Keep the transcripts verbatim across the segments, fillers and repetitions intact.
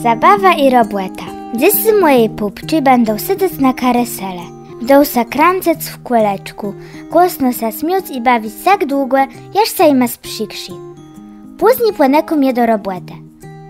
Zabawa i robòta. Dzysô mòje pùpczi bãdą sedzec na karësele. Bãdą sã krãcëc w kółeczkù, głosno sã smiôc i bawic tak długò, jaż sã jima sprzikrzi. Pózni pònëkóm je do robòtë.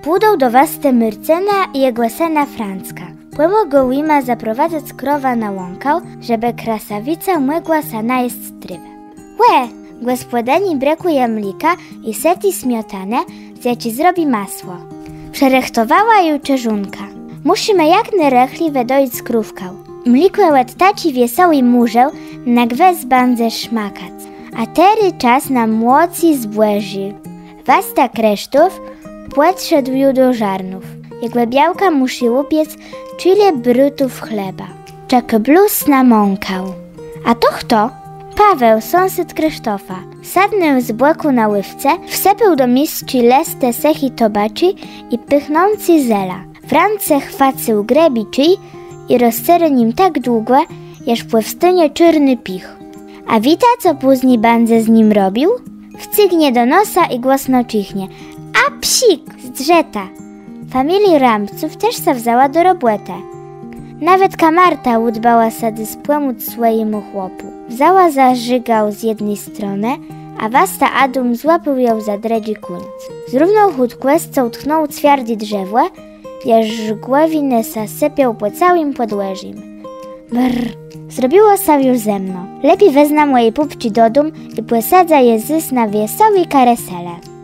Pùdą do wastë Môrcëna i jegò sëna Francka. Pòmògą jima zaprowadzëc krowã na łąkã, żebë krasawica mògła sã najesc trôwë. Ò, gòspòdëni brëkùje mléka i sëti smiotanë, z jaczi zrobi masło. Przërëchtowała ju czerzonkã. Mùszimë jak nôrëchli wëdojic krówkã. Mlékò òd taczi wiesołi mùżë na gwës bãdze szmakac. A terô czas na młocé zbòżé. Wasta Krësztof pòdszedł ju do żarnów. Jegò białka mùszi ùpiec czile brutów chleba. Czekô blós na mąkã. A to chto? Paweł, sąsôd Krësztofa. Sadnął z bòkù na łôwce, wsëpôł do misczi lëstë sëchi tobaczi i pôchnącé zela. W rãce chwacył grëbi czij i rozcérô nim tak długò, jaż pòwstónie czôrny pich. A wiéta, co pózni bãdze z nim robił? Wcygnie do nosa i głosno czichnie: A psik! Zdrzëta! Familiô Rãbców téż sã wzãła do robòtë. Nawetka Marta ùdbała sã dzys pòmòc swòjémù chłopù. Wzãła za żëgã z jedny stronë, a wasta Adóm złapôł jã za drëdżi kùńc. Z równą chùtkòscą tchnął cwiardé drzewò, jaż żëgòwinë sã sëpią pò całim pòdwòrzim. Brr. Zrobiło sã ju zëmno. Lepi wezmã mòje pùpczi do dóm i pòsadzã je dzys na wiesołi karësele.